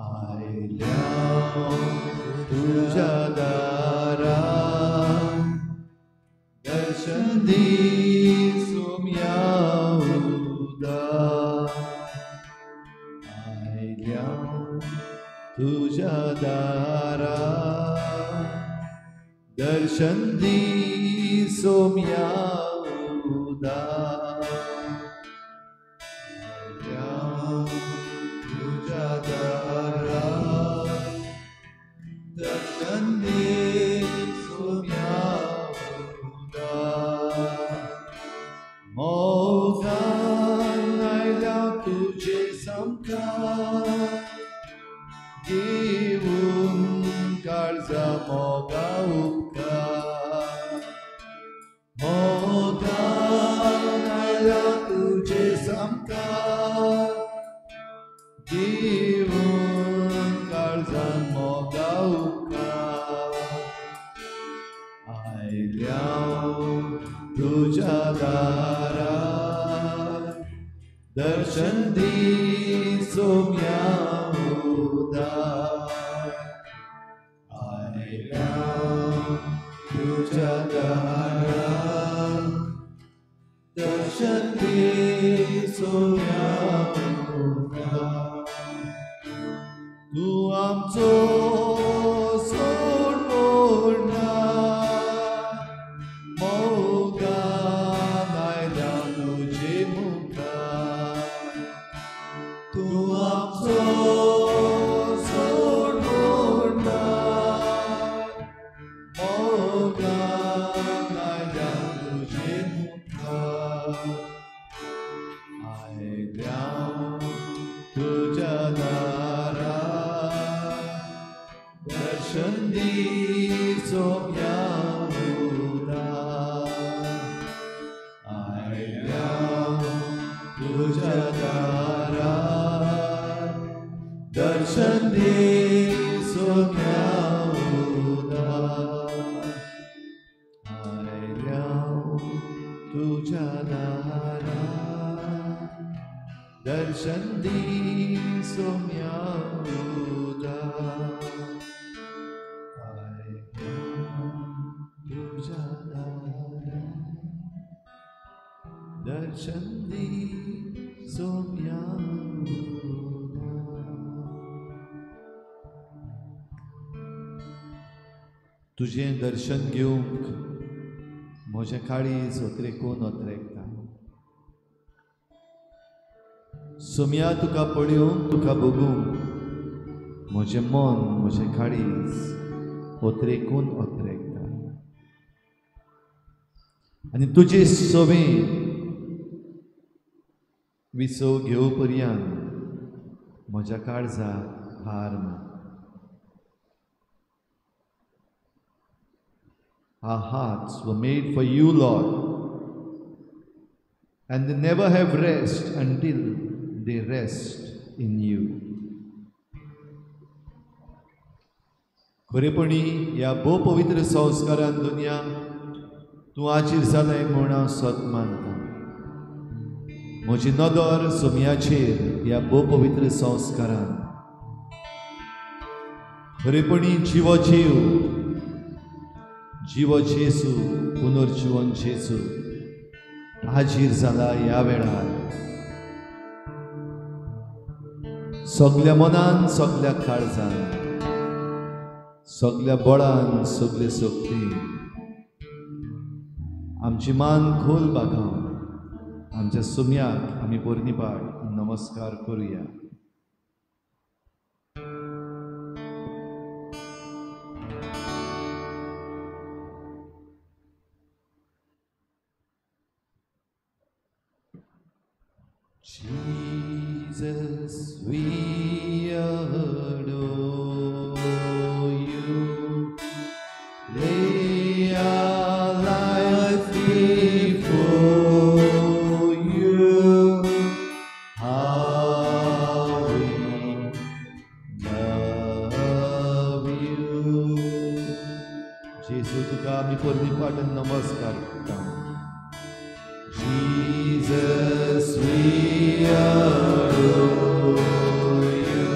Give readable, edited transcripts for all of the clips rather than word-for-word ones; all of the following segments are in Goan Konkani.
आयल्या तुज्या दारा दर्शन दी सोम्या उदार आयल्या तुज्या दारा दर्शन दी सोम्या उदार आयल्या तुज्या दारा दर्शन दी सोम्या उदार मोगान आयल्या तुजे सामकार घेवन काळजा मोगा उपकार मोगान आयल्या तुजे सामकार घेवन काळजान मोगा उपकार आयल्या तुज्या दारा दर्शन दी सोम्या उदार आयल्या तुज्या दारा दर्शन दी सोम्या उदार तूं आमचो सोड मोडना मोगान आयल्या तुजे मुखार तूं आमचो सोड मोडना मोगान आयल्या तुजे मुखार आयल्या तुज्या दारा दर्शन दी सोम्या उदार आयल्या तुज्या दारा दर्शन दी सोम्या उदार आयल्या तुज्या दारा दर्शन दी सोम्या उदार आयल्या तुज्या दारा दर्शन दी सोम्या उदार. तुजें दर्शन घेवंक म्हजें काळीज ओत्रेकून ओत्रेकता. सोम्या तुका पळोवंक तुका बगूंक म्हजें मन म्हजें काळीज ओत्रेकून ओत्रेकता आनी तुजे सोबें विसव घेवं पर्यंत म्हज्या काळजाक हार ना. Our hearts were made for you, Lord, and they never have rest until they rest in you. खरेपणी ह्या भोव पवित्र संस्कारान दुनिया तूं आजीर जालाय म्हूण हांव सत मानता. म्हजी नदर सोम्याचेर ह्या भोव पवित्र संस्कारान खरेपणी जिवो जीव जिवो जेजू पुनर्जिवन जेजू हाजीर जाला ह्या वेळार सगल्या मनान सगल्या काळजान सगल्या बळान सगले शक्तीन आमची मान खोल बागावन आमच्या सुम्याक आमी पोरणी पाट नमस्कार करुया. Jesus, we adore you. Lay our life before you. How we love you. Jesus, तुका आमी पोरणी पाट नमस्कार करता. Jesus, we adore you.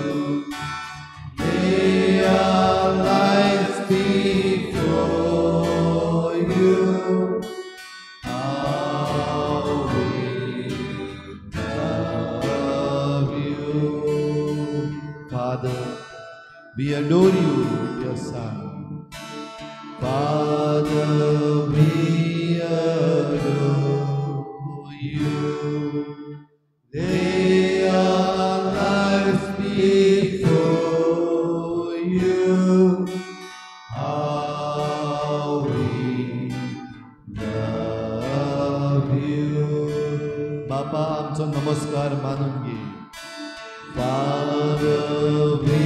Father, we adore you, your Son. Father, we adore you. Lay our lives before you. How we love you. बापा आमचो नमस्कार मानून घे. Father, we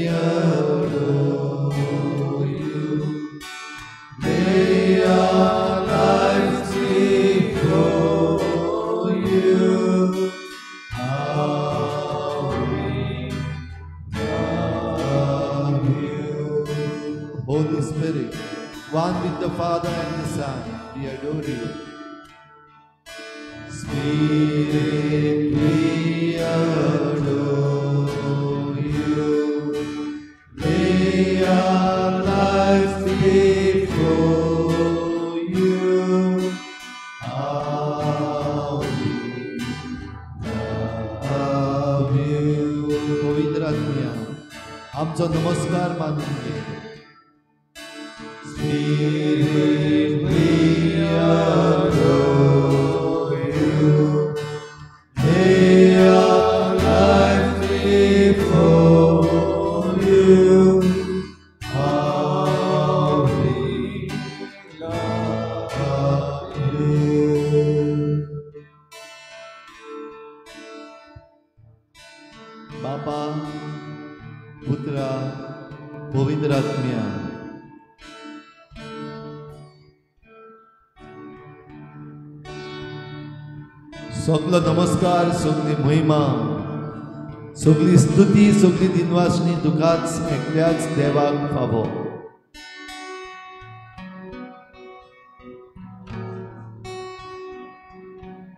adore you. Lay our lives before you. How we love you. Holy Spirit, one with the Father and the Son, we adore you. Spirit, we adore you. Lay our lives before you. How we love you. पवित्र आत्म्या आमचो नमस्कार मानून घे. Spirit, we adore you. Lay our lives before you. How we love you. बापा, पुत्रा, पवित्र आत्म्या, सगलो नमस्कार, सगली महिमा, सगली स्तुती, सगली दिनवासणी तुकाच एकल्याच देवाक फावो.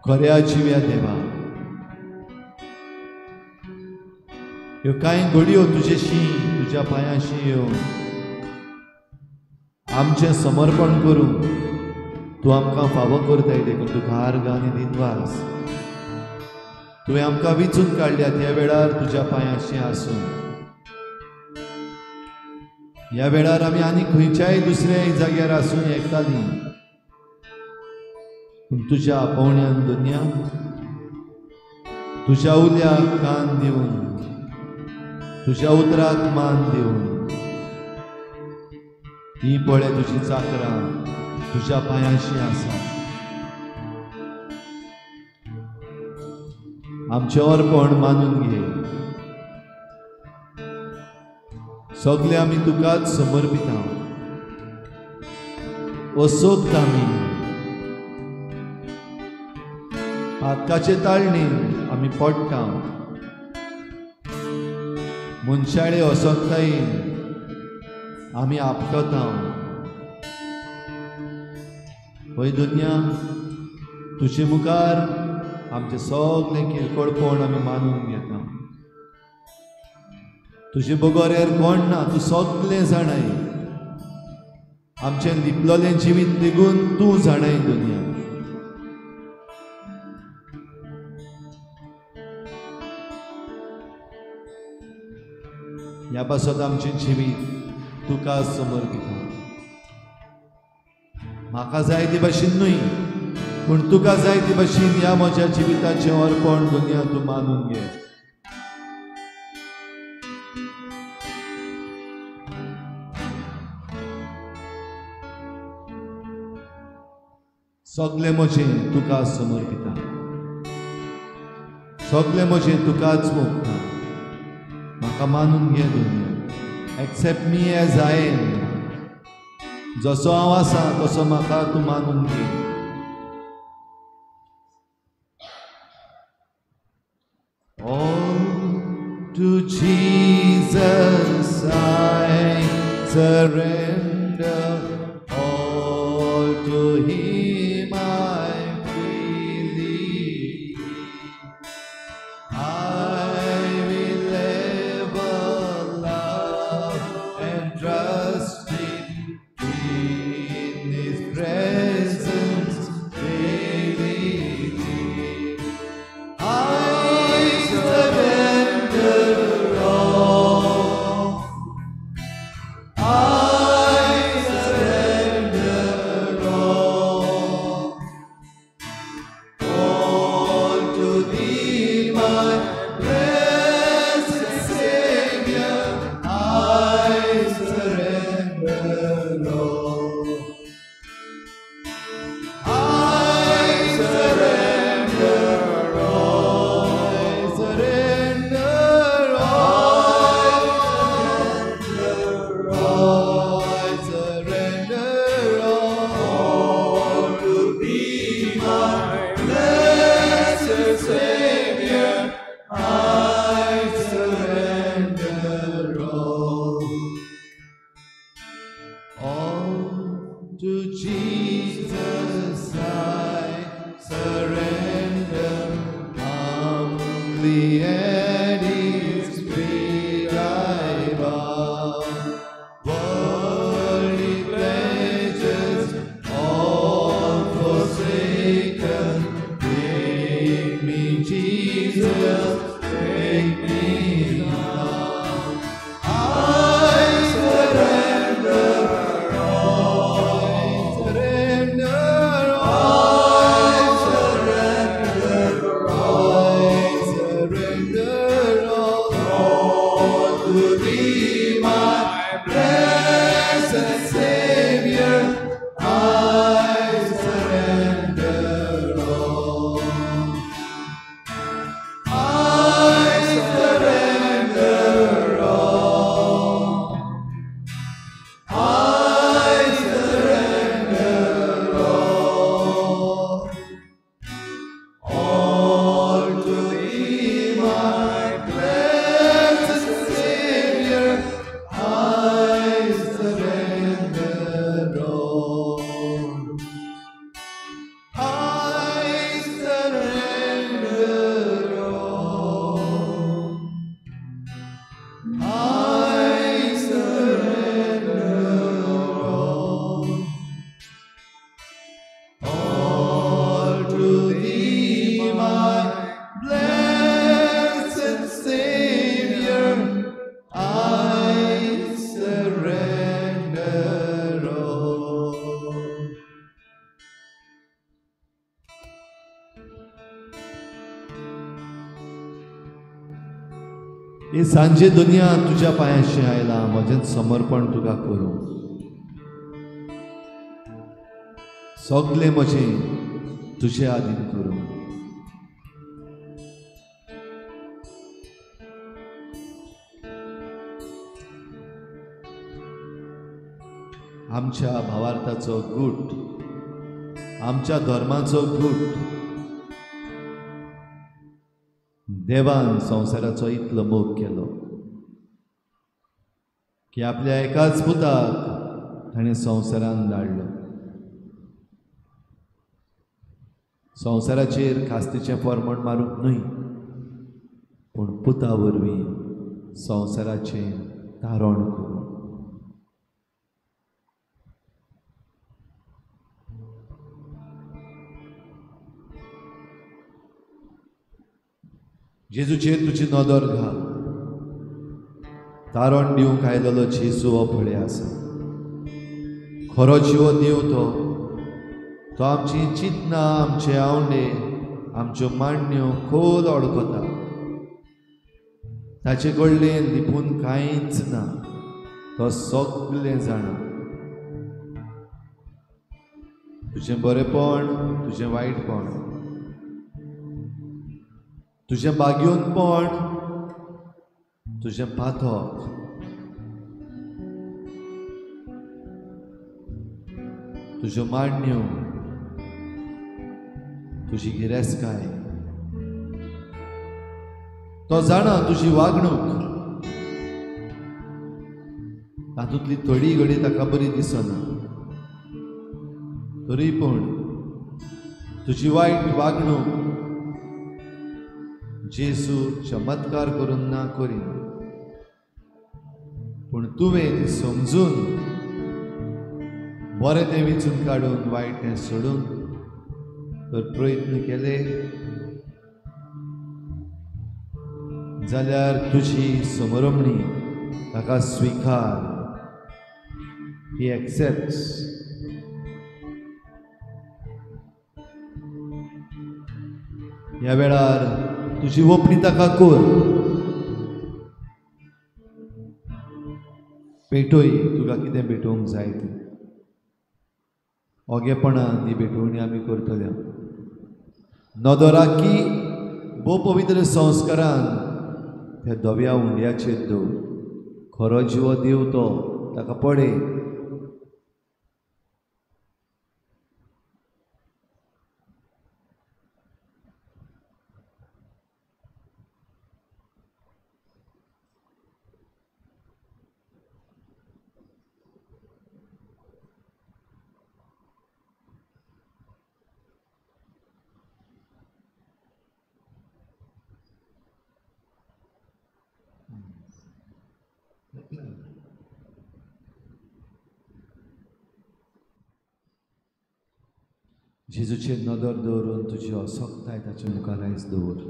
खऱ्या जिव्या देवा, ह्यो कांय घडयो तुजेशी, तुज्या पांयाशी येवन आमचें समर्पण करूं तूं आमकां फावो करताय देखून तुका आर्गां आनी दिनवास. तुवें आमकां विचून काडल्यात ह्या वेळार तुज्या पांयाशी आसून. ह्या वेळार आमी आनी खंयच्याय दुसऱ्या जाग्यार आसूं येतालीं, पूण तुज्या आपोवण्यान दुनिया, तुज्या उल्याक कान दिवन, तुज्या उतराक मान दिवन, ही पळय तुजी चाकरां तुज्या पांयाशी आसा. आमचें अर्पण मानून घे. सगळे आमी तुकाच समर्पिता. असोक्त आमी पातकाचे ताळणीन आमी पडटा. मनशाळे असक्तायेन आमी आपटता. हय दुनिया, तुजे मुखार आमचें सगळें किरकोळपण आमी मानून घेता. तुजे बगर हेर कोण ना, तूं सगळें जाणाय. आमचें लिपलोलें जिवीत लेगून तूं जाणाय दुनिया. ह्या पासत आमचें जिवीत तुका समर्पिता. म्हाका जाय ते भाशेन न्हय, पूण तुका जाय ते भाशेन ह्या म्हज्या जिविताचें अर्पण दुनिया तूं मानून घे. सगळें म्हजें तुका समर्पिता. सगळें म्हजें तुकाच मोगता. म्हाका मानून घे दुनिया. Accept me as I am. जसो हांव आसा तसो म्हाका तूं मानून घे. All to Jesus I surrender, all to Him I freely give. I will ever love and trust Him in His presence daily. I surrender all. ही सांजे दुनिया तुज्या पांयाशी आयला, म्हजें समर्पण तुका करूं, सगलें म्हजें तुजे आदीन करूं। आमच्या भावार्थाचो गूट, आमच्या धर्माचो गूट, देवान संवसाराचो इतलो मोग केलो की आपल्या एकाच पुताक ताणें संवसारान धाडलो। संवसाराचेर खास्तीचें फॉर्मण मारूंक न्हय, पूण पुता वरवीं संवसाराचें तारण करूं। जेजूचेर तुजी नदर घाल, तारण दिवंक आयलेलो जेजू हो पळय आसा, खरो जिवो देव तो, तो आमची चिंतना, आमचे आवंडे, आमच्यो मांडण्यो खोल अडकता, ताचे कडल्यान लिपून कांयच ना, तो सगळें जाणा। तुजें बरेंपण, तुजें वायटपण, तुजें बागयोनपण, तुजें पातक, तुज्यो मांडण्यो, तुजी गिरेस्तकाय, तो जाणा तुजी वागणूक, तातूंतली थोडी घडी ताका बरी दिसना, तरी पूण तुजी वायट वागणूक जेजू चमत्कार करून ना करीना, पूण तुवें समजून बरें तें विचून काडून वायट तें सोडून तर प्रयत्न केले जाल्यार तुजी समरमणी ताका स्विकार, ही एक्सेप्ट्स। ह्या वेळार तुजी ओपणी ताका कर, पेटोय तुका कितें भेटोवंक जाय तें, ओगेपणान ही भेटवणी आमी करतले। नदराकी भोव पवित्र संस्कारान त्या धव्या उंड्याचेर दवर, खरो जिवो देव तो, ताका पळय। जेजूचेर नदर दवरून तुजी असक्ताय ताचे मुखार आयज दवर।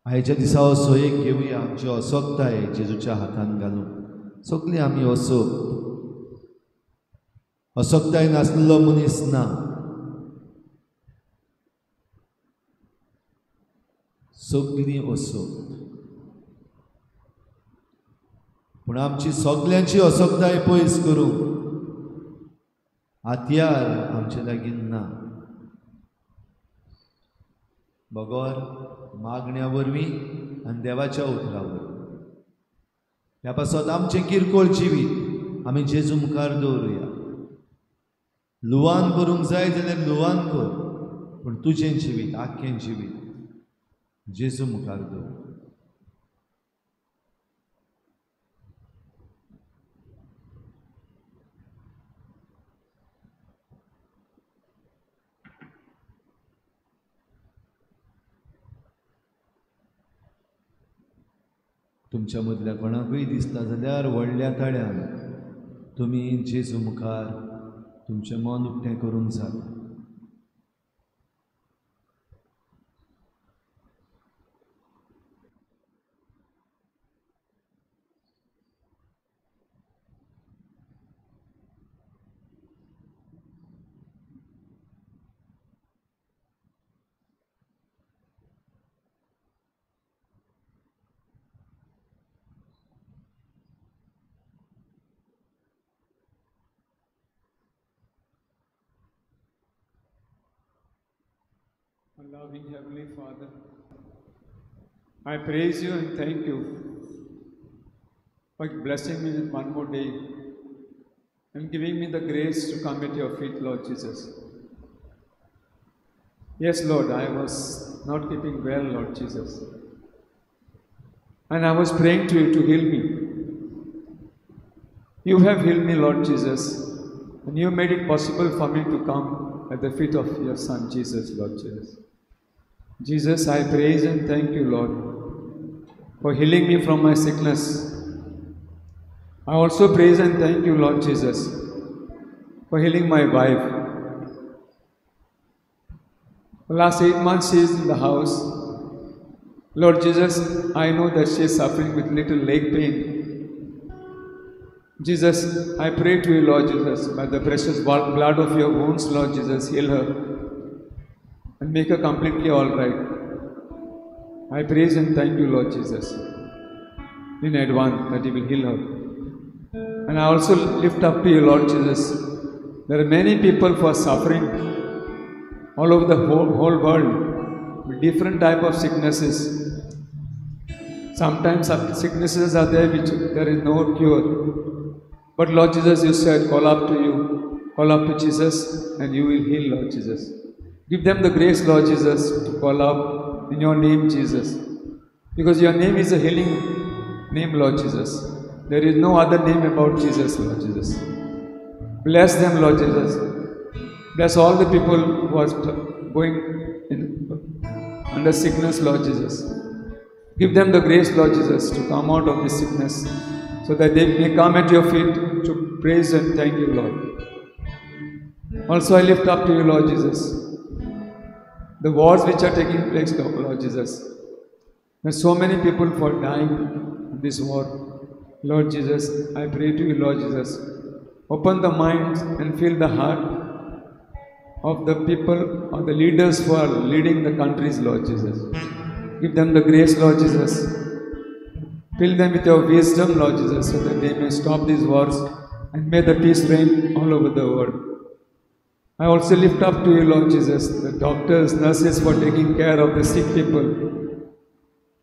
आयच्या दिसा असो एक घेवया, आमची असक्ताय जेजूच्या हातान घालून सगळीं आमी असक्त, असक्ताय नासलेलो मनीस ना, सगळीं असक्त, पूण आमची सगळ्यांची असक्ताय पयस करूंक हातयार आमचे लागीं ना, बगर मागण्या वरवीं आनी देवाच्या उतरा वरवीं। ह्या पासत आमचें किरकोळ जिवीत आमी जेजू मुखार दवरुया। लुवान करूंक जाय जाल्यार लुवान कर, पूण तुजें जिवीत, आख्खें जिवीत जेजू मुखार दवर। तुमच्या मदल्या कोणाकूय दिसता जाल्यार व्हडल्या ताळ्यान तुमी जेजू मुखार तुमचें मन उक्तें करूंक जाता। Loving Heavenly Father, I praise you and thank you for blessing me with one more day and giving me the grace to come at your feet, Lord Jesus. Yes, Lord, I was not keeping well, Lord Jesus. And I was praying to you to heal me. You have healed me, Lord Jesus, and you made it possible for me to come at the feet of your Son, Jesus, Lord Jesus. Jesus, I praise and thank you, Lord, for healing me from my sickness. I also praise and thank you, Lord Jesus, for healing my wife. For the last 8 months she is in the house. Lord Jesus, I know that she is suffering with little leg pain. Jesus, I pray to you, Lord Jesus, by the precious blood of your wounds, Lord Jesus, heal her and make her completely all right. I praise and thank you, Lord Jesus, in advance that you will heal her. And I also lift up to you, Lord Jesus, there are many people who are suffering all over the whole world with different type of sicknesses. Sometimes sicknesses are there which there is no cure. But Lord Jesus, you said, call up to you, call up to Jesus, and you will heal, Lord Jesus. Give them the grace, Lord Jesus, to call up in your name, Jesus. Because your name is a healing name, Lord Jesus. There is no other name about Jesus, Lord Jesus. Bless them, Lord Jesus. Bless all the people who are going under sickness, Lord Jesus. Give them the grace, Lord Jesus, to come out of this sickness so that they may come at your feet to praise and thank you, Lord. Also, I lift up to you, Lord Jesus, the wars which are taking place, Lord Jesus. There are so many people for dying in this war. Lord Jesus, I pray to you, Lord Jesus, open the minds and fill the heart of the people or the leaders who are leading the countries, Lord Jesus. Give them the grace, Lord Jesus. Fill them with your wisdom, Lord Jesus, so that they may stop these wars and may the peace reign all over the world. I also lift up to you, Lord Jesus, the doctors, nurses for taking care of the sick people.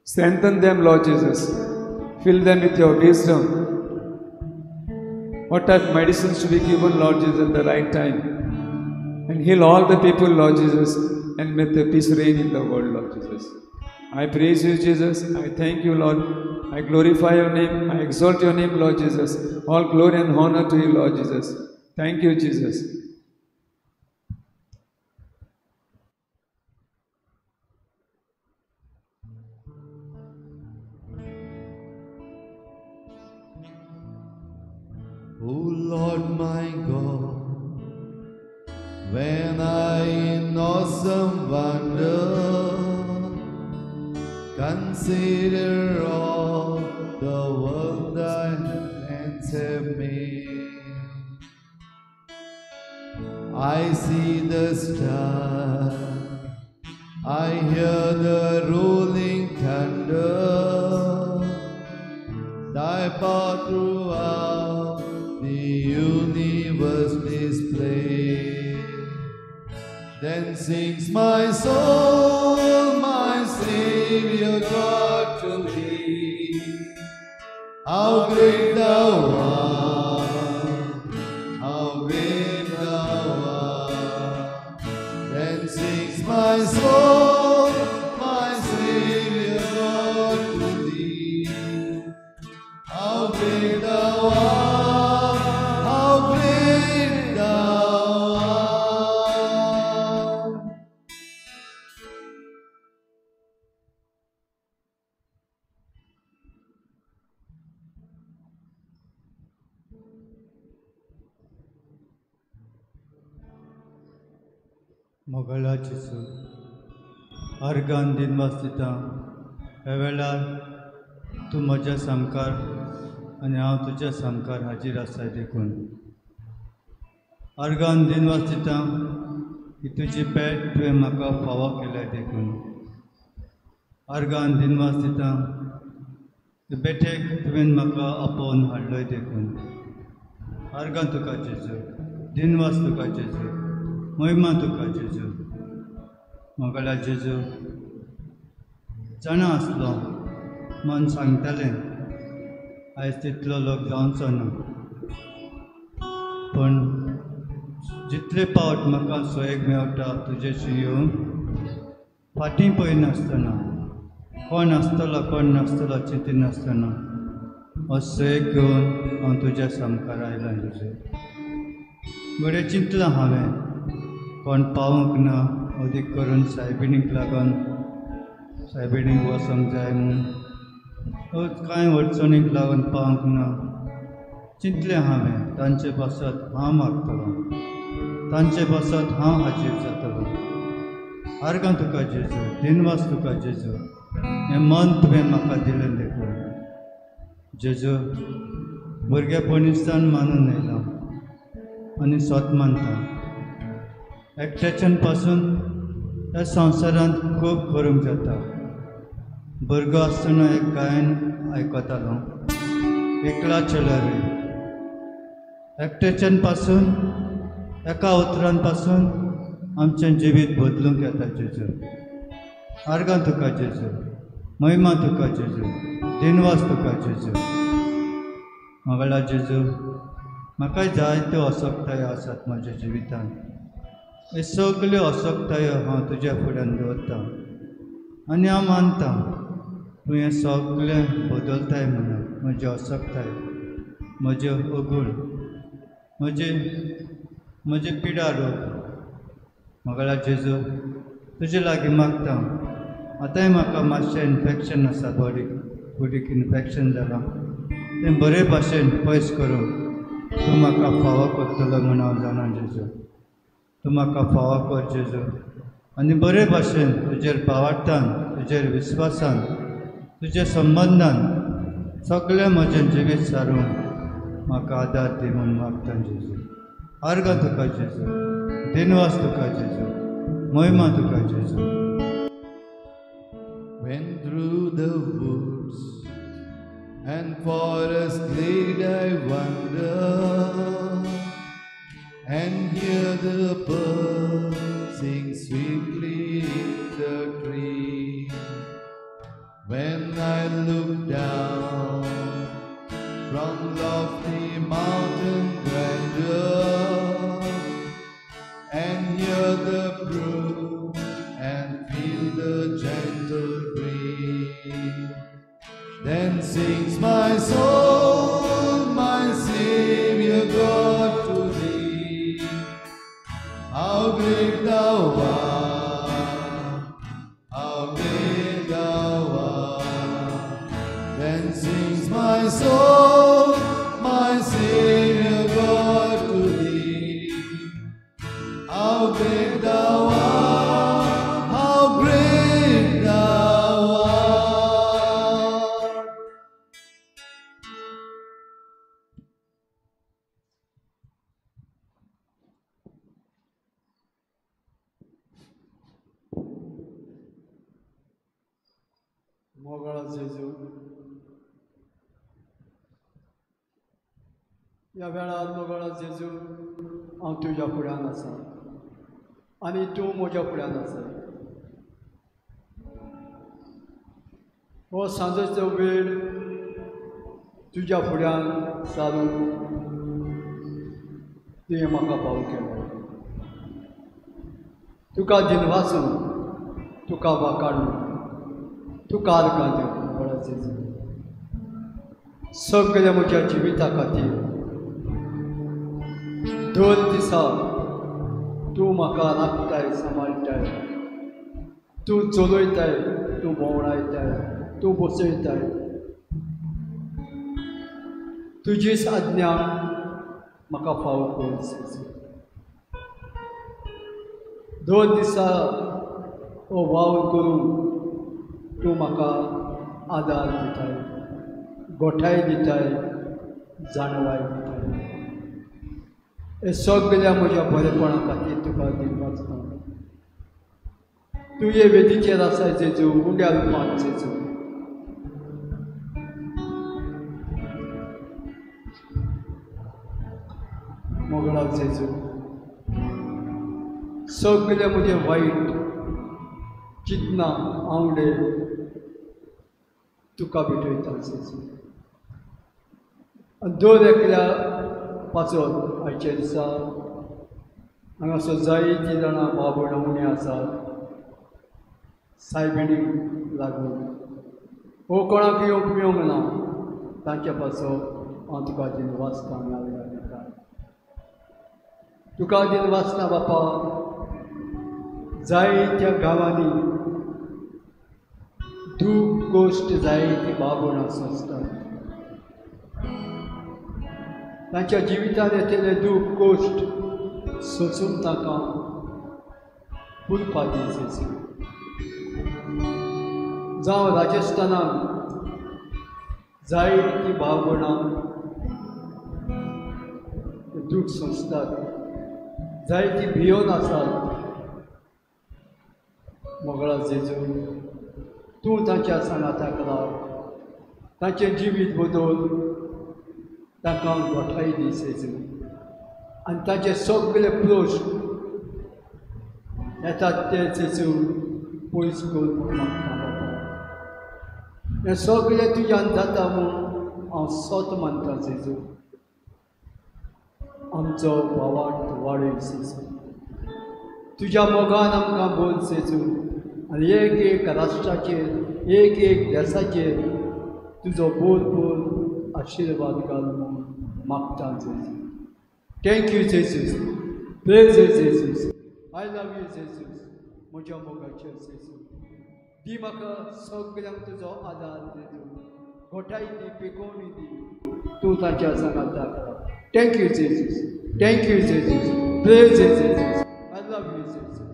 Strengthen them, Lord Jesus. Fill them with your wisdom. What type of medicines to be given, Lord Jesus, at the right time. And heal all the people, Lord Jesus, and may the peace reign in the world, Lord Jesus. I praise you, Jesus. I thank you, Lord. I glorify your name. I exalt your name, Lord Jesus. All glory and honor to you, Lord Jesus. Thank you, Jesus. O Lord my God, when I in awesome wonder consider all the world thy hands have made, I see the stars, I hear the rolling thunder, thy power throughout the universe display. Then sings my soul, my Savior God, to thee. How great thou art, how great thou art. Then sings my soul, my Savior God, to thee. How great thou art, how great thou art. Mogla जेजू अर्गान दिनवास दिता ह्या वेळार तूं म्हज्या सामकार आनी हांव तुज्या सामकार हाजीर आसा देखून अर्गान दिनवास दिता की तुजी भेट तुवें म्हाका फावो केल्या देखून अर्गान दिनवास दिता बेटेक तुवें म्हाका आपोवन हाडलोय देखून अर्गान तुका जेजू दिनवास तुका जेजू महिमा तुका जेजू। मोगाळ्या जेजू, जाणा आसलो मन सांगतालें आयज तितलो लोक जावचो ना, पूण जितले पावट म्हाका सोयेक मेळटा तुजेशी येवन फाटीं पळयनासतना, कोण आसतलो कोण नासतलो चिंतिनासतना हो सोयेक घेवन हांव तुज्या सामकार आयलां जेजू. घडये चिंतलां हांवें कोण पावूंक ना, अदीक करून सायबिणीक लागून, सायबिणीक वचोंक जाय म्हूण कांय अडचणीक लागून पावूंक ना. चिंतलें हांवें तांचे पासत हांव मागतलो, तांचे पासत हांव हाजीर जातलो. आर्गां तुका जेजू, दिनवास तुका जेजू, हें मन तुवें म्हाका दिलें देखून. जेजू, भुरगेपणीसान मानून येयलां आनी स्वत मानता. एकट्याच्यान पासून ह्या संवसारांत खूब करूंक जाता. भुरगो आसतना एक गायन आयकतालो, एकला चलो रे. एकट्याच्यान पासून एका उतरान पासून आमचें जिवीत बदलूंक येता जेजू. आर्गां तुका जेजू, महिमा तुका जेजू, दिनवास तुका जेजू. मोगाळ्या जेजू, म्हाका जायत्यो असक्तायो आसात म्हज्या जिवितांत. हे सगल्यो असक्तायो हांव तुज्या फुड्यान दवरतां आनी हांव मानतां तूं हें सगळें बदलताय म्हणून. म्हजी असक्ताय, म्हजे अगूण, म्हजे पिडा रोग. मोगाळ्या जेजू, तुजे लागीं मागता. आतांय म्हाका मातशें इन्फेक्शन आसा, बॉडीक कुडीक इन्फेक्शन जालां, तें बरे भाशेन पयस करूं तूं म्हाका फावो करतलो म्हूण हांव जाणा जेजू. तूं म्हाका फावो कर जेजू, आनी बरे भाशेन तुजेर भावार्थान, तुजेर विस्वासान, तुज्या संबंदान सगळें म्हजें जिवीत सारूंक म्हाका आदार दी म्हूण मागता जेजू. आर्गां तुका जेजू, दिनवास तुका जेजू, महिमा तुका जेजू. When through the woods and forest glade I wander, and hear the birds sing sweetly in the tree. When I look down from lofty mountain grandeur, and hear the brook and feel the gentle breeze, then sings my soul, my Savior God to thee. How great thou art, how great thou art. Then sings my soul, my Savior God to thee. How great thou art, how great thou art. मोगाळा जेजू, ह्या वेळार मोगाळा जेजू हांव तुज्या फुड्यान आसा आनी तूं म्हज्या फुड्यान आसा. हो सांजेचो वेळ तुज्या फुड्यान सारून तुवें म्हाका पाव केलो. तुका दिनवासून, तुका वाकाडून, तुका आर्गां दिवन मोगाळा जेजू, सगळ्या म्हज्या जिविता खातीर दर दिसा तूं म्हाका राखताय, सांबाळटाय, तूं चलयताय, तूं भोंवडायताय, तूं बसयताय. तुजीच आज्ञा म्हाका फावो कर. दर दिसा हो वावर करून तूं म्हाका आदार दिताय, गोठाय दिताय, जाणवाय दिताय. हे सगळ्या म्हज्या बरेपणा खातीर तुका दिनवासता. तूं हे वेदीचेर आसाय जेजू, उंड्या रुपान जेजू. मोगळा जेजू, सगळे म्हजे वायट चिंतना आंवडे तुका भेटयता जेजू. आनी दर एकल्या पासत आयच्या दिसा हांगासर जायतीं जाणां भाव भयणां उणी आसात सायबिणीक लागून हो कोणाक येवंक मेळूंक ना तांच्या पासत हांव तुका दिनवासता दिता. तुका दिनवासता बापा. जायत्या गांवांनी दूख गोश्ट जायती भाव भयणां सोंसतात. तांच्या जिवितांत येतले दूख गोश्ट सोंसून तांकां पुरपा दी जेजू. जावं राजस्थानाक जायतीं भाव भयणां दूख सोंसतात, जायतीं भियोन आसात. मोगळा जेजू तूं तांच्या सांगाताक राव, तांचें जिवीत बदल, तांकां गोठाय दी जेजू. आनी तांचे सगळे प्रश्न येतात ते जेजू पयस कर म्हूण मागता बाबा. हें सगळें तुज्यान जाता म्हूण हांव सत मानता जेजू. आमचो भावार्थ वाडय जेजू, तुज्या मोगान आमकां बोल जेजू. आनी एक एक राष्ट्राचेर, एक एक देसाचेर तुजो बोल बोल आशिर्वाद घाल म्हूण मागता जेजू. Thank you Jesus, praise Jesus, I love you Jesus. म्हज्या मोगाचेर जेजू दी म्हाका सगळ्यांक तुजो आदार जेजू, गोठाय दी, पेकोवणी दी, तूं तांच्या सांगाताक राव. Thank you Jesus, thank you Jesus, praise Jesus, I love you Jesus.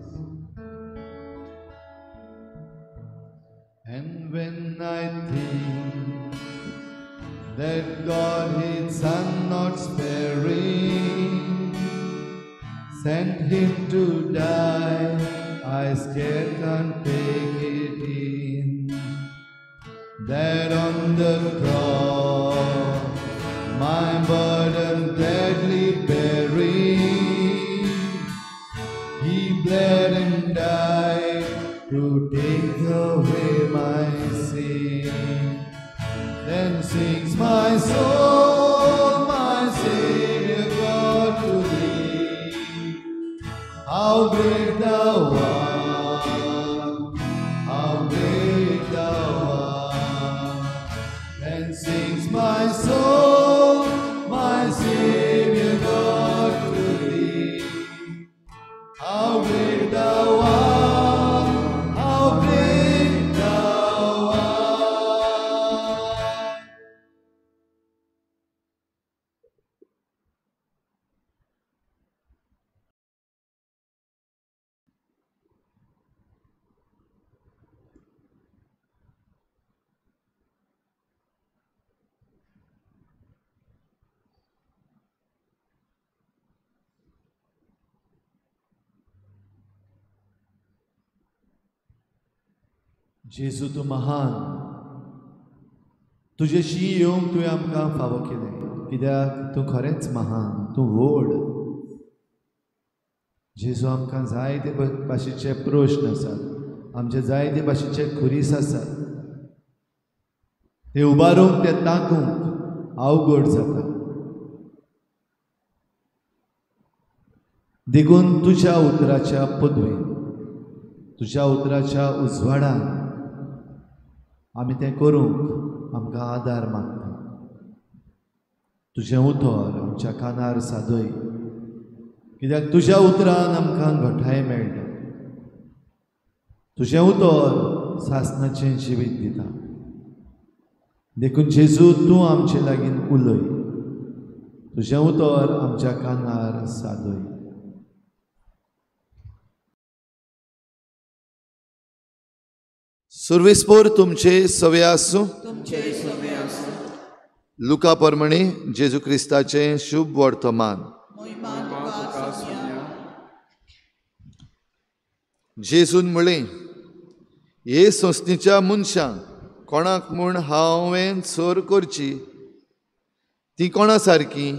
And when I think that God his Son not sparing sent him to die, I scarce can take it in, that on the cross my burden gladly bearing, he bled and died to take away my sin. Then sings my soul, my Savior God, to thee. How great thou art, how great thou art. Then sings my soul, my Savior God, to thee. How great thou art, how great thou art. जेजू तूं महान, तुजेशी येवंक तुवें आमकां फावो केलें, कित्याक तूं खरेंच महान, तूं व्हड. जेजू आमकां जायते भाशेचे प्रश्न आसात, आमचे जायते भाशेचे खुरीस आसात, ते उबारूंक, ते ताकूंक अवघड जाता. देखून तुज्या उतराच्या पदवेन, तुज्या उतराच्या उजवाडान आमी तें करूंक आमकां आदार मागता. तुजें उतर आमच्या कानार सादय, कित्याक तुज्या उतरान आमकां घटाय मेळटा. तुजें उतर सासणाचें जिवीत दिता. देखून जेजू तूं आमचे लागीं उलय, तुजें उतर आमच्या कानार सादय. सुर्वेस्पोर तुमचे सवे आसूं. लुका परमणे जेजू क्रिस्ताचें शुभ वर्तमान. जेजून म्हळें, हे संस्थेच्या मनशांक कोणाक म्हूण हांवें सर करची, ती कोणा सारकी?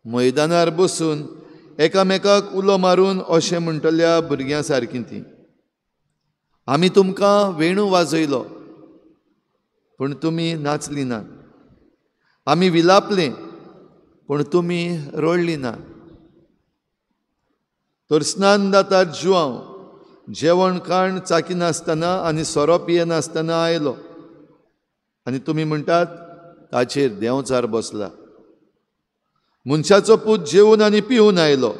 मैदानार बसून एकामेकाक उलो मारून अशें म्हणटल्या भुरग्यां सारकी ती. आमी तुमकां वेणू वाजयलो पूण तुमी नाचली ना, आमी विलापले पूण तुमी रडली ना. तर स्नान दातार जुआंव जेवण खाण चाकिनासतना आनी सोरो पियेनासतना आयलो आनी तुमी म्हणटात ताचेर देंवचार बसला. मनशाचो पूत जेवन आनी पिवन आयलो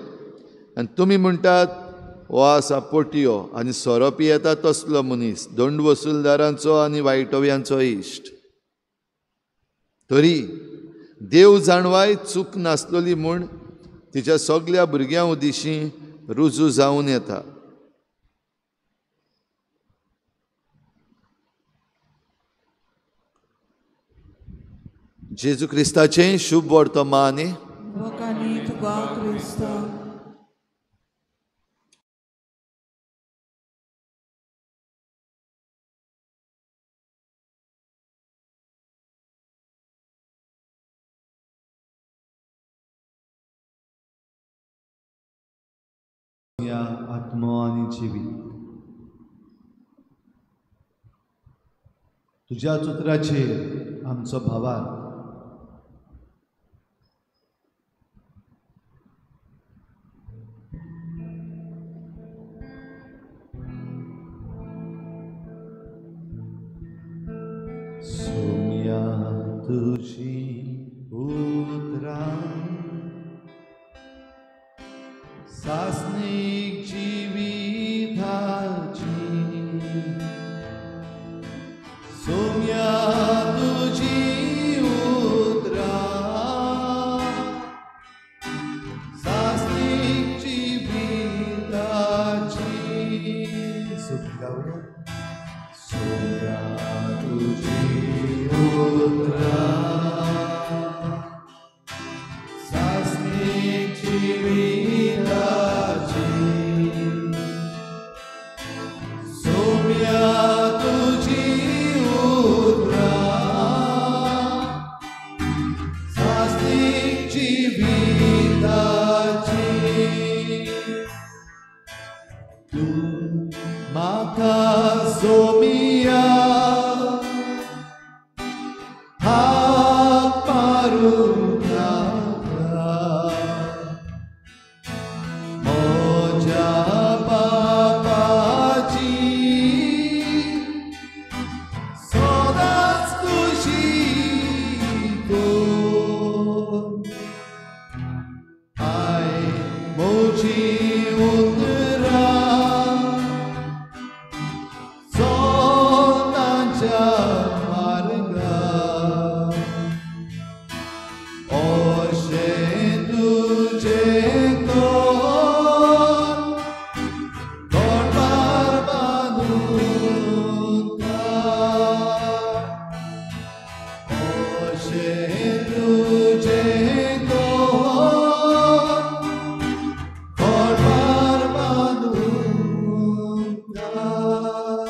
आनी तुमी म्हणटात हो आसा पोटयो आनी सोरो पियेता तसलो मनीस, दंड वसुलदारांचो आनी वायटव्यांचो इश्ट. तरी देव जाणवाय चूक नासलोली म्हूण तिच्या सगल्या भुरग्यां उदिशीं रुजू जावन येता. जेजू क्रिस्ताचें शुभ वर्तमान. आत्मो आनी जिवीत तुज्या उतराचेर आमचो भावार सोम्या तुजी उतरां सासणीक जिविताची, सोम्या तुजी उतरां सासणीक जिविताची. सुख गावया. सोम्या तुजी उतरां सासणीक जिविताची, सोम्या तुजी उतरां सासणीक जिविताची. तूं म्हाका सोम्या हात मारूंक नाका, म्हज्या बापाची सदांच खुशी कर. I म्हजी उतरां चल तांच्या मार्गार, अशें तुजें कर तोंडार बांदून काड, अशें तुजें कर तोंडार बांदून काड.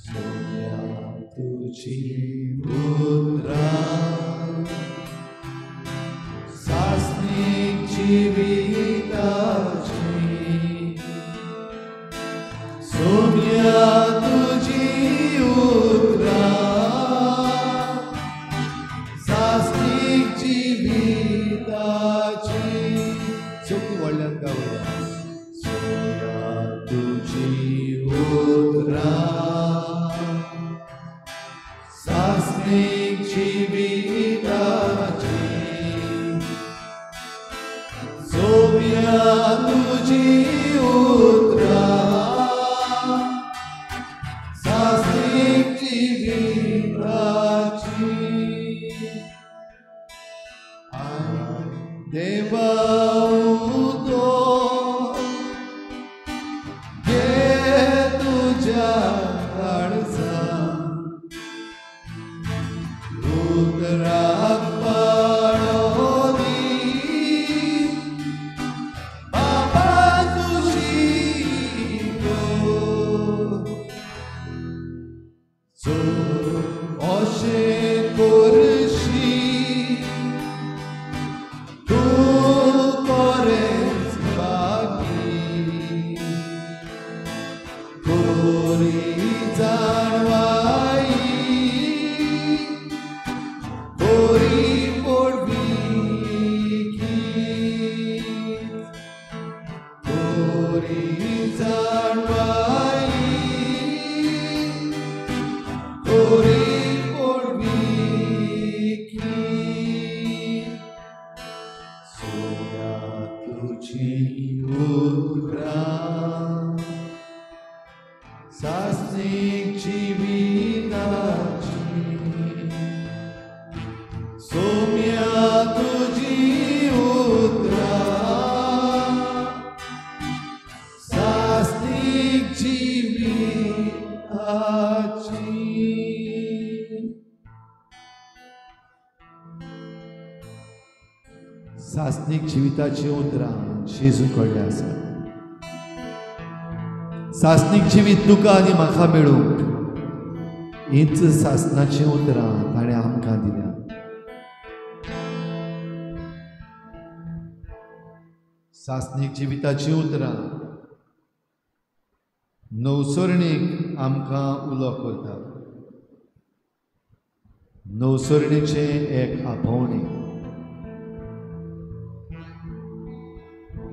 सोम्या तुजी उतरां सासणीक जिविताची, सोम्या तुजी उतरां सासणीक जिविताची. सोपी व्हडल्यान गावया. सोम्या तुजी उतरां सासणीक जिविताची, सोम्या तुजी उतरां सासणीक जिविताची. I देवा उदो घे तुज्या काळजांत, उतराक पाळो दी बाबा तुजी कर. जर अशें करशी तूं कोरेंच बाकी, सासणीक जिविताचीं उतरां जेजू कडले आसा. सासणीक जिवीत तुका आनी म्हाका मेळूंक हीच सासणाचीं उतरां ताणें आमकां दिल्या. सासणीक जिविताचीं उतरां नवसरणीक आमकां उलो करतात. नवसरणीचें एक आपोवणें.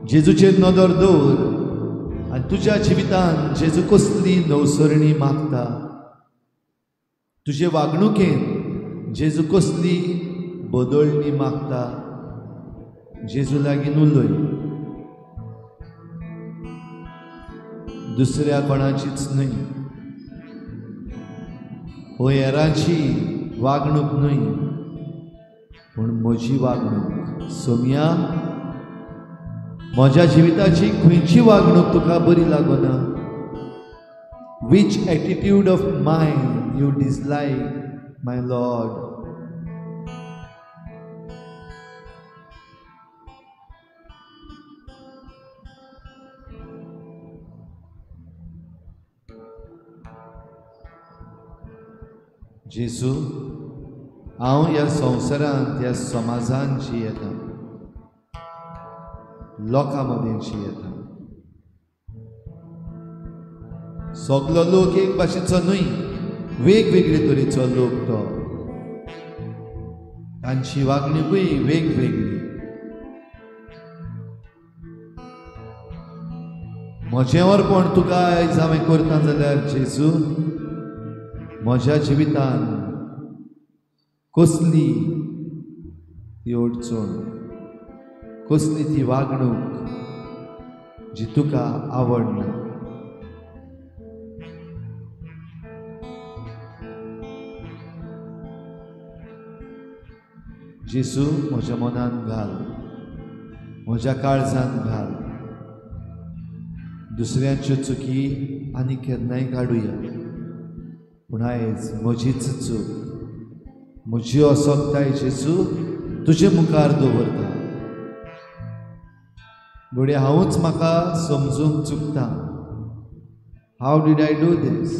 जेजूचेर नदर दवर आनी तुज्या जिवितान जेजू कसली नवसरणी मागता, तुजे वागणुकेन जेजू कसली बदलणी मागता, जेजू लागीं उलय. दुसऱ्या कोणाचीच न्हय, हो हेरांची वागणूक न्हय, पूण म्हजी वागणूक. सोम्या, म्हज्या जिविताची खंयची वागणूक तुका बरी लागना? Which attitude of mind you dislike, my Lord? जेजू, हांव ह्या संवसारांत, ह्या समाजांत जियेता, लोकां मदीं जियेता. सगलो लोक एक भाशेचो न्हय, वेगवेगळे तरेचो लोक तो, तांची वागणुकूय वेगवेगळी. म्हजें अर्पण तुका आयज हांवें करता जाल्यार जेजू, म्हज्या जिवितान कसली ती अडचण, कसली ती वागणूक जी तुका आवडना? जेजू, म्हज्या मनान घाल, म्हज्या काळजान घाल. दुसऱ्यांच्यो चुकी आनी केन्नाय काडुया, पूण आयज म्हजीच चूक, म्हजी असक्ताय जेजू तुजे मुखार दवरता. घडये हांवूच म्हाका समजूंक चुकता. How did I do this?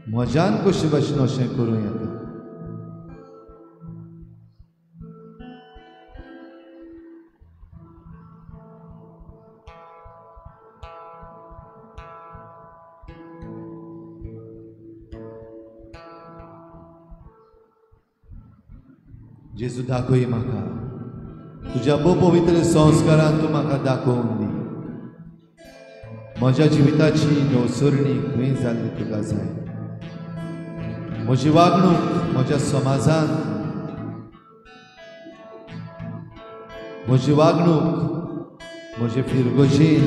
म्हज्यान कशे भाशेन अशें करूं येता? जेजू, दाखय म्हाका तुज्या भोव पवित्र संस्कारान, तूं म्हाका दाखोवन दी म्हज्या जिविताची नवसरणी खंय जाल्ली तुका जाय. म्हजी वागणूक म्हज्या समाजान, म्हजी वागणूक म्हजे फिरगोजेन,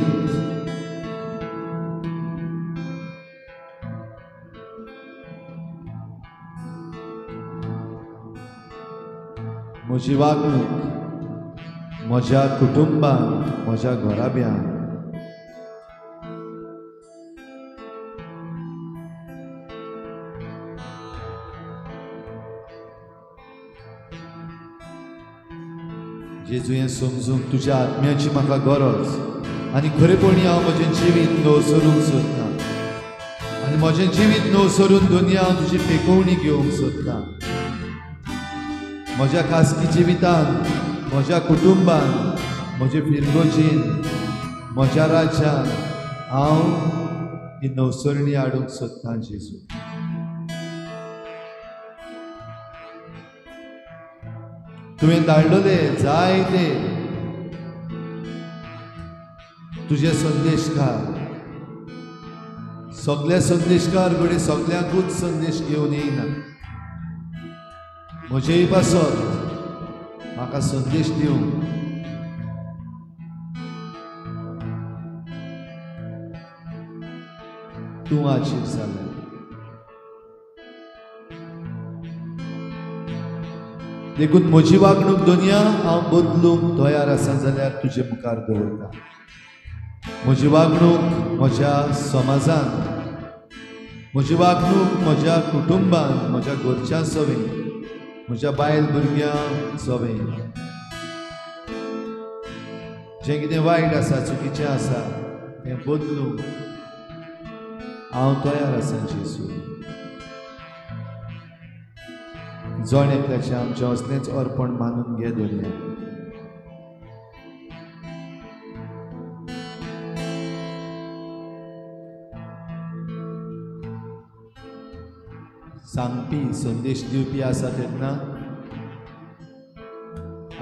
म्हजी वागणूक म्हज्या कुटुंबान, म्हज्या घराब्यान. जेजू, हें समजूंक तुज्या आत्म्याची म्हाका गरज आनी खरेपणी हांव म्हजें जिवीत नवसरूंक सोदता आनी म्हजें जिवीत नवसरून दुनिया हांव तुजी पेकोवणी घेवंक सोदता. म्हज्या खासगी जिवितान, म्हज्या कुटुंबान, म्हजे फिरगोजेन, म्हज्या राज्यान हांव ही नवसरणी हाडूंक सोदतां जेजू. तुवें धाडलेले जायते तुजे संदेशकार, सगळे संदेशकार घडये सगळ्यांकूच संदेश घेवन येयना. म्हजेय पासत म्हाका संदेश दिवंक तूं हाजीर जालें. देखून म्हजी वागणूक दुनिया हांव बदलूंक तयार आसा जाल्यार तुजे मुखार दवरता. म्हजी वागणूक म्हज्या समाजान, म्हजी वागणूक म्हज्या कुटुंबान, म्हज्या घरच्यां सवें, म्हज्या बायल भुरग्यां सवें, जें कितें वायट आसा, चुकीचें आसा तें बदलूंक हांव तयार आसा जेजू. जण एकल्याचें आमचें असलेंच अर्पण मानून घे धरया. सांगपी संदेश दिवपी आसा तेन्ना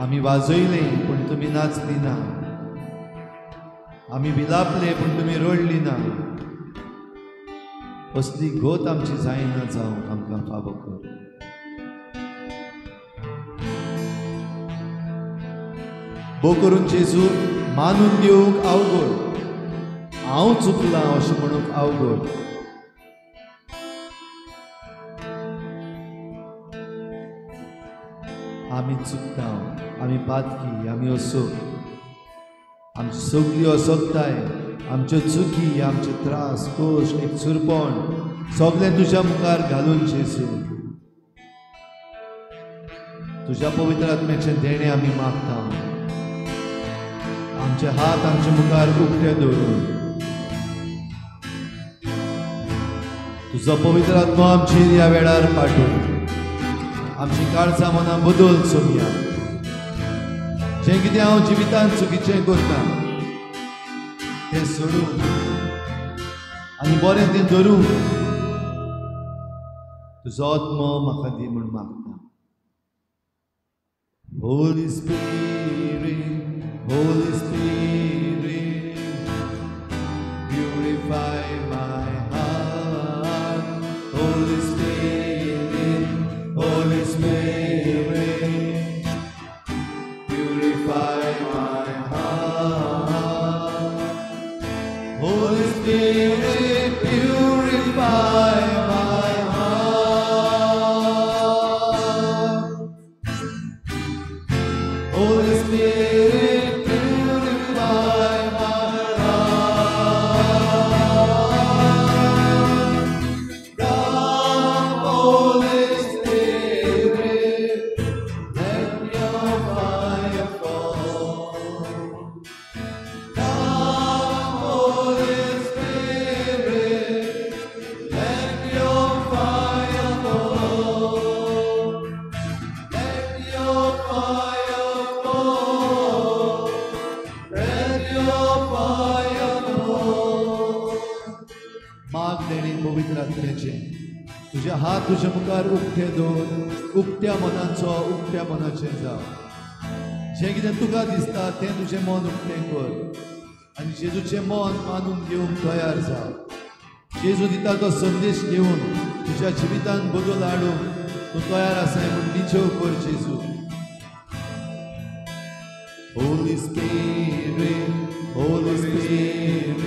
आमी वाजयलें पूण तुमी नाचली ना, आमी विलापले पूण तुमी रडली ना, असली गोत आमची जायना जावंक आमकां फावो कर. भो करून जेजू मानून घेवंक अवघड, हांव चुकलां अशें म्हणूंक अवघड. आमी चुकता, आमी पातकी, आमी असोक, आमची सगळी असोकताय, आमच्यो चुकी, आमचे त्रास, कश्ट, एक चुरपण सगळें तुज्या मुखार घालून जेजू तुज्या पवित्र आत्म्याचें देणें आमी मागता. आमचे हात आमचे मुखार उक्ते दवरून तुजो पवित्र आत्मो आमचेर ह्या वेळार पाठोवन आमची काळजां मनां बदल सोमया. जें कितें हांव जिवितांत चुकीचें करता तें सोडूं आनी बरें तें धरूं. तुजो आत्मो म्हाका दी म्हूण मागता. Holy Spirit, Holy Spirit, purify my heart. Holy Spirit, Holy Spirit, purify my heart. Holy Spirit, purify my heart. Holy Spirit, purify my heart. Come, Holy Spirit, let your fire fall. Come, Holy Spirit, let your fire fall. Let your fire fall. Let your fire fall. माग देणे पवित्र आत्म्याचें. तुजे हात तुज्या मुखार उक्ते दवर, उक्त्या मनाचो, उक्त्या मनाचें जाव. जें कितें तुका दिसता तें तुजें मन उक्तें कर आनी जेजूचें मन मानून घेवंक तयार जाव. जेजू दिता तो संदेश घेवन तुज्या जिवितांत बदल हाडूंक तूं तयार आसाय म्हूण निचेव कर जेजू. Holy Spirit, Holy Spirit,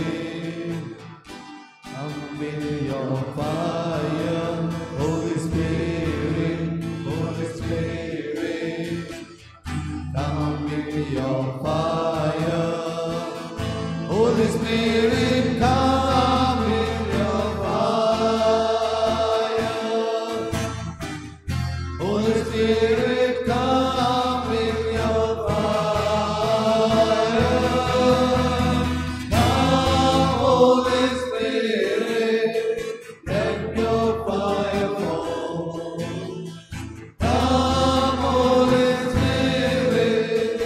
come with your fire. Holy Spirit, Holy Spirit, come with your fire. Holy Spirit, come with your fire. Holy Spirit, come with your fire. Come, Holy Spirit, let your fire fall. Come, Holy Spirit,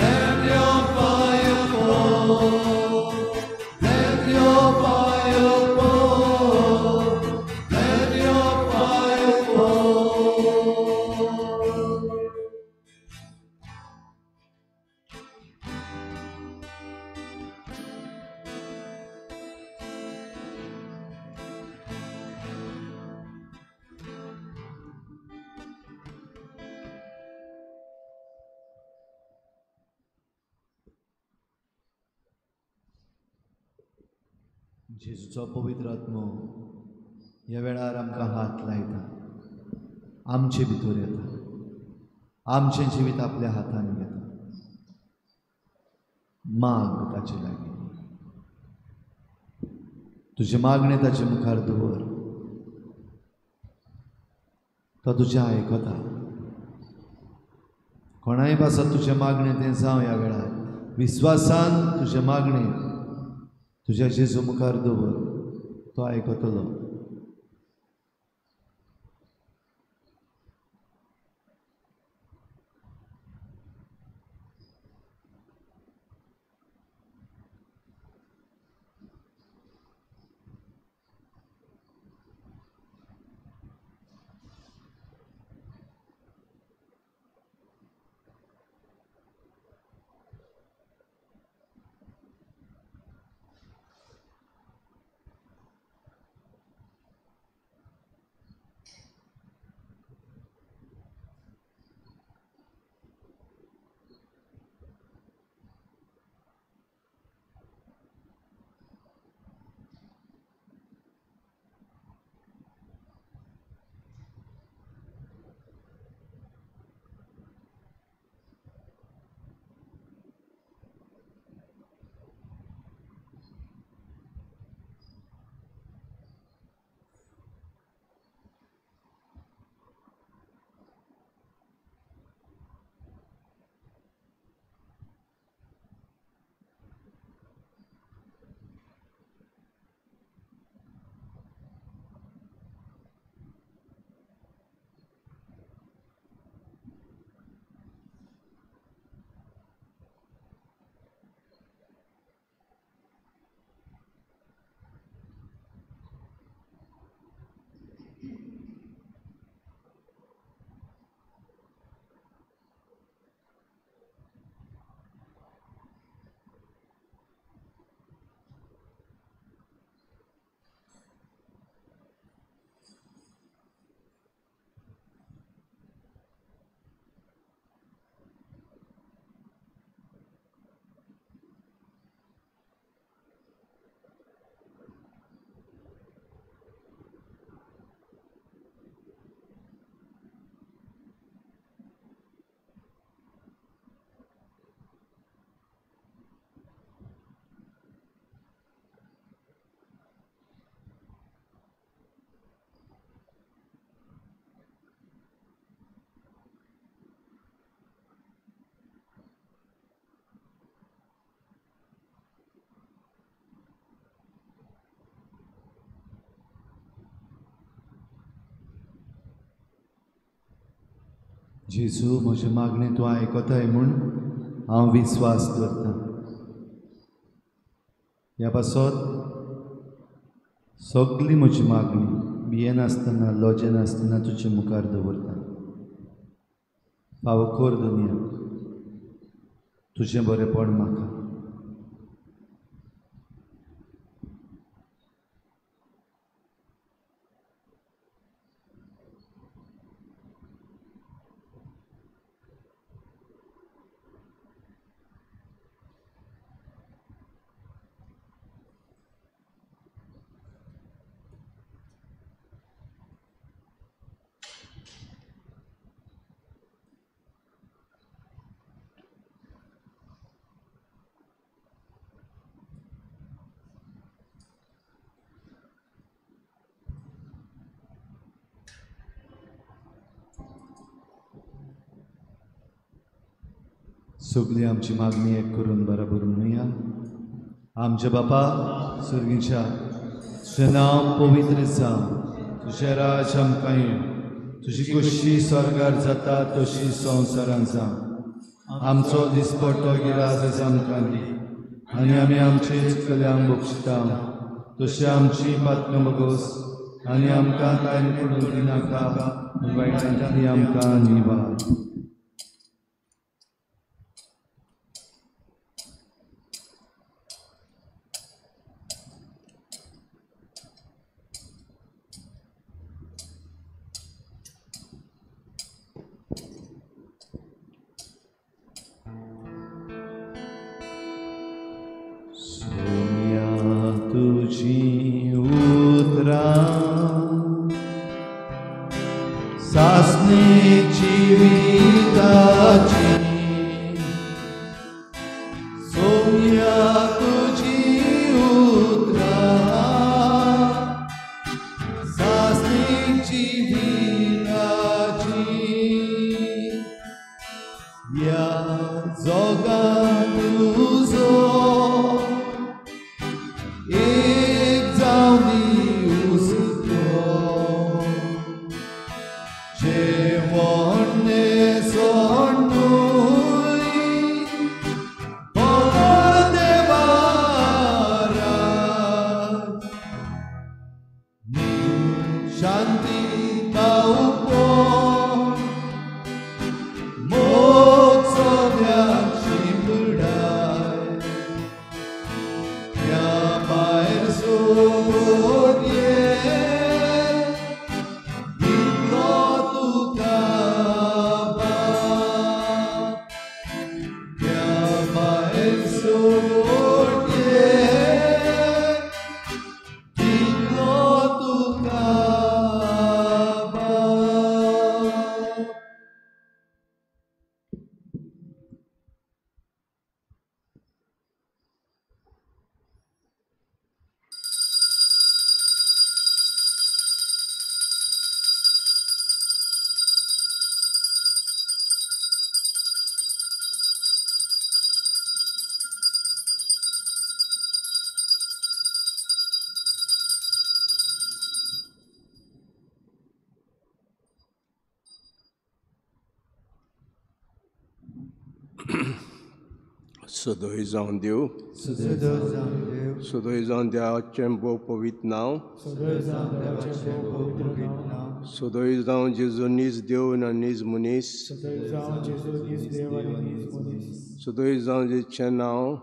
let your fire fall. Let your fire fall. Let your fire fall. जेजूचो पवित्र आत्मो ह्या वेळार आमकां हात लायता, आमचे भितर येता, आमचें जिवीत आपल्या हातान घेता. माग ताचे लागीं, तुजें मागणें ताचे मुखार दवर, तो तुजें आयकता. कोणाय पासत तुजें मागणें तें जावं ह्या वेळार. विस्वासान तुजें मागणें तुज्या जेजू मुखार दवर, तो आयकतलो. जेजू म्हजें मागणें तूं आयकताय म्हूण हांव विस्वास दवरतां. ह्या पासत सगळी म्हजी मागणी भियेनासतना लजेनासतना तुजे मुखार दवरता. फावो कर दुनिया तुजें बरेंपण म्हाका. सगळी आमची मागणी एक करून बराबर म्हणुया. आमच्या बापा सर्गीच्या, तुजें नांव पवित्र जावं, तुजें राज आमकां येवं, तुजी खोशी स्वर्गार जाता तशी संवसारांत जावं. आमचो दिसपट्टो गिरास आमकां दी आनी आमी आमचे चुकल्यांक बक्षिता तशी आमची पातकां बगोस आनी आमकां कांय पडून दिनाका, वायटांतली आमकां निवार. या जोगान जेवण सोडून बगर देवारा शांती पावपण मोग सगळ्याक शिंपडाय त्या भायर सोडये दितलो तुका बाप त्या भायर सोडये दितलो तुका बाप. सदोय जावन देव, सदोय जावं देव, सदोय जावन देवाचें भोव पवित्र नांव, सदोय जावं देवाचें भोव पवित्र नांव, सदोय जावं जेजू नीज देव आनी नीज मनीस, सदोय जावं जेजू नीज देव आनी नीज मनीस, सदोय जावं जेचें नांव,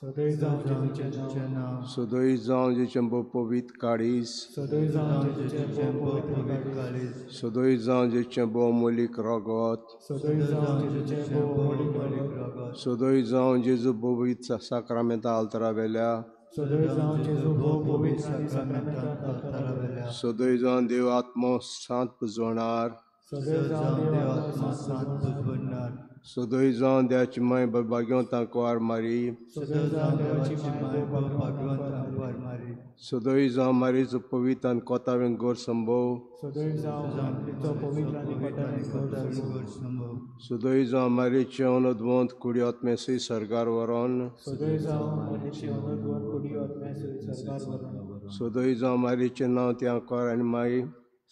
सदोय जावं जेजूचें नांव, सदोय जावं जेचें भोव पवित्र काळीज, सदोय जावं जेजूचें भोव पवित्र काळीज, सदोय जावं जेचें भोव मोलीक रगत, सदोय जावं जेजूचें भोव मोलीक रगत, सदोय जावं जेजू पवित्र साक्रामेंता आल्तरावेल्या, सदोय जावं जेजू भोव पवित्र साक्रामेंता आल्तरावेल्या, सदोय जावं देव आत्मो सांत पुजवणार, सदोय जावं देव आत्मो सांत पुजवणार, सदोय जावं देवाची माय भाग्यवंत आंकवार मारी, सदोय जावं देवाची माय भाग्यवंत आंकवार मारी, सदोय जावं मारीचो पवित्र आनी कोतावें गोर संभव, सदोय जावं मारीचो पवित्र आनी कोतावें गोर संभव, सदोय जावं मारीचें अनोदवंत कुडी आत्म्यासय सर्गार व्हरोन, सदोय जावं मारीचें अनोदवंत कुडी आत्म्यासय सर्गार व्हरोन, सदोय जावं मारीचें नांव ती आंकवार आनी माई,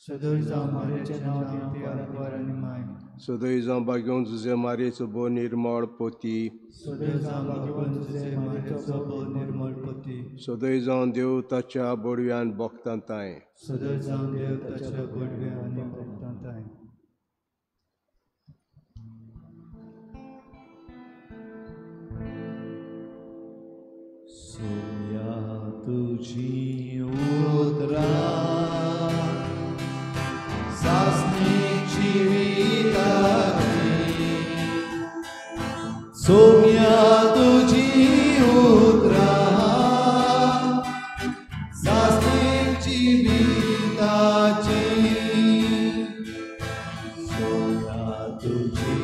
सदोय जावं मारीचें नांव ती आंकवार आनी माई, सदोय जावं भाग्यवंत जुझे मारयेचो भोव निर्मळ पोती, सदोय जावं भाग्यवंत जुझे मारयेचो भोव निर्मळ पोती, सदोय जावं देव ताच्या बोडव्यान भोगतांताय, सदोय जावं देव ताच्या बोडव्यान आनी भोगतांताय. सोम्या तुजी उतरां सासणी जिविताची, सोम्या तुजी उतरां सासणी जिविताची, सोम्या तुजी